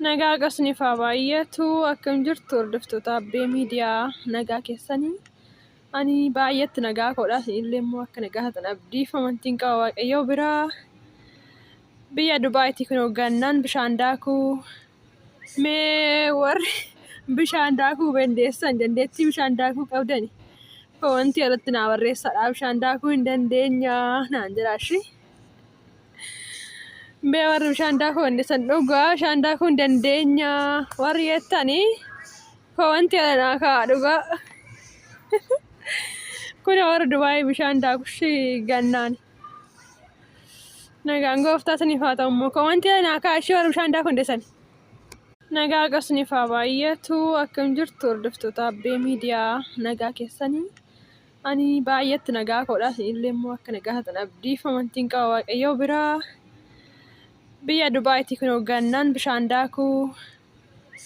Nagaa qasniif haa baay'atu. Akkam jirtu hordoftoota Abbee Miidiyaa, nagaa keessanii? Ani baay'eetti nagaa koodha. Isinillee immoo akka nagaa taatan abdiif amantiin qaba Waaqayyoo biraa. Biyya Dubaayitii kun hoggannaan bishaan daakuu. Mee warri bishaan daakuu dandeessan, dandeettii bishaan daakuu qabdani, komantii irratti naa barreessadha. Bishaan daakuu hin dandeenya naan jedhaa ishii. Mee warri bishaan daakuu dandeessan, dhugaa bishaan daakuu hin dandeenya warri jettanii, komantii irra naa kaa'aa dhugaa. Kun warra Dubaayii bishaan daakushi gannaan. Nagaan gooftaa isiniif haa ta'u immoo komantii irra naa kaa'aa ishii warri bishaan daakuu dandeessan. Nagaa qasniif haa baay'atu. Akkam jirtu hordoftoota Abbee Miidiyaa, nagaa keessanii? Ani baay'eetti nagaa koodha. Isinillee immoo akka nagaa taatan abdiif amantiin qaba Waaqayyoo biraa. Biyya Dubaayitii kun hoggannaan bishaan daakuu.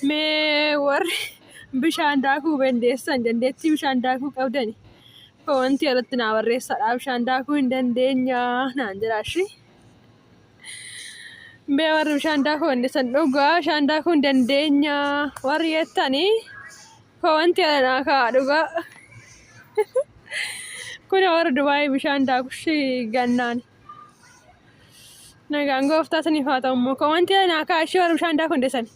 Mee warri bishaan daakuu dandeessan, dandeettii bishaan daakuu qabdani, komantii irratti naa barreessadha. Bishaan daakuu hin dandeenya naan jedhaa ishii. Mee warri bishaan daakuu dandeessan, dhugaa bishaan daakuu hin dandeenya warri jettanii, komantii irra naa kaa'aa dhugaa. Kun warra Dubaayii bishaan daakushi gannaan. Nagaan gooftaa isiniif haa ta'u immoo komantii irra naa kaa'aa ishii warri bishaan daakuu dandeessan.